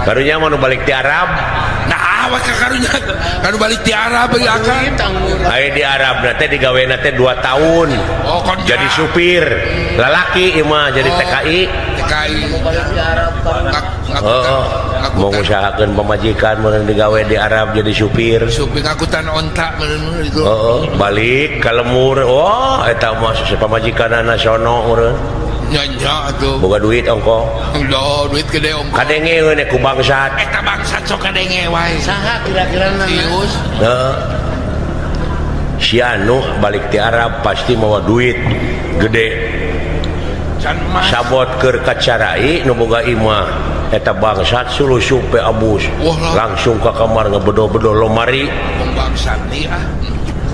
Karunya mah nu balik ti Arab. Nah, awak karunya kan balik ti Arab bagi akang. Aya di Arab teh digawena teh 2 tahun. Oh, kontrak. Jadi supir. Lalaki ieu mah jadi TKI. TKI. Oh, mau ngusahakeun pamajikan mun digawe di Arab jadi supir. Supir ngakutan onta meureun itu. Oh, balik ka lemur. Wah, eta mah pamajikanana sono meureun. Nya nya atuh. Boga duit ongko. Loh, duit gede ongko. Kadenge we ku bangsat. Eta bangsat sok kadenge wae. Saha kira-kira nana? Sius. Heeh. Si anu balik ti Arab pasti mawa duit gede. Can mas. Sabot keur kacarai nu boga imah. Eta bangsat suluh supe abus. Wah lah. Langsung ke kamar ngebedo-bedo lomari. Wong bangsat nih ah.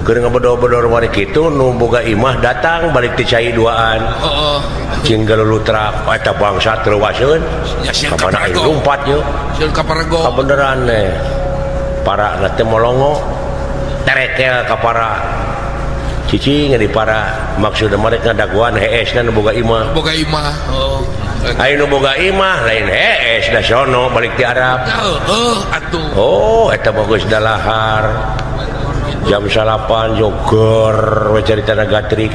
Keur ngebedo-bedo lomari kitu nu boga imah datang balik ti cai duaan. Heeh. Cing galulutrak eta bangsat leuwaseun. Ya sieun Kamana aing kaparego. lumpat yeuh. Sieun kaparego. Kabeneran teh. Para na teh molongo. Terekel ka para. Cicing di para maksudna mereka ngadaguan hees na nu boga imah. Boga imah. Heeh. Ayo nu boga imah lain hees da sono balik ti Arab. Heeh, atuh. Oh, eta bagus dalahar. Jam 9 joger we carita gatrik.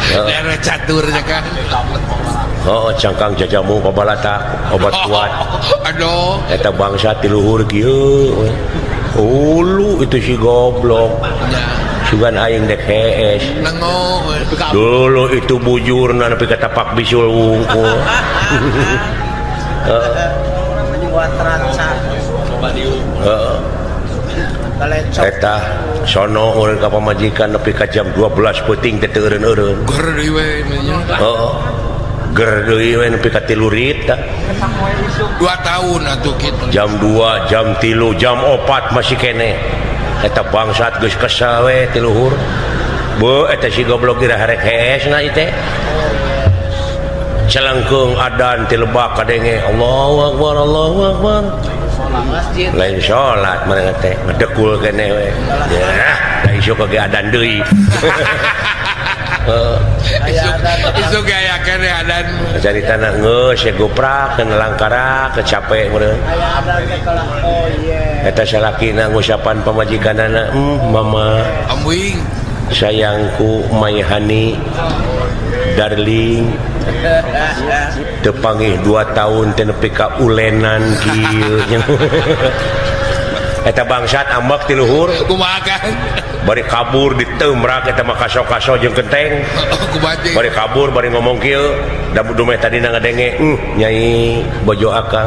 Daerah catur nya kan. Oh, cangkang jajamu pabalata obat kuat. Aduh. Eta bangsa ti luhur kieu. Ulu itu si goblok. Nya. Sugan aing dek hees. Nengo. Dulu itu bujur nepi ka tapak bisul wungkul. Buat raca. Heeh. Kalecok. Eta sono urang ka pamajikan nepi ka jam 12 peuting teh teu eureun-eureun. Ger deui we nya. Heeh. Ger deui we nepi ka 3 rit tah. 2 tahun atuh kitu. Jam 2, jam 3, jam 4 masih keneh. Eta bangsat geus kesel we ti luhur. Beuh eta si goblok dira harek hees na ieu teh. Celengkeung adan ti lebak kadenge Allahu Akbar Allahu Akbar. Masjid. Lain salat mereka teh ngedekul keneh we. Ya, da isuk ge adan deui. Heeh. Isuk isuk aya keneh adan. Cari tanah geus ya goprak kana langkara kecape meureun. Aya adan teh kalah. Oh yeah. Eta salakina ngusapan pamajikanana, mama Ambuing. Sayangku my honey darling teu panggih 2 tahun teh nepi ka ulenan kieu. Eta bangsat ambek ti luhur. Kumaha kan? Bari kabur diteumrak eta mah kaso-kaso jeung kenteng. Kumaha jeung? Bari kabur bari ngomong kieu, da dumeh tadina ngadenge, nyai bojo akang.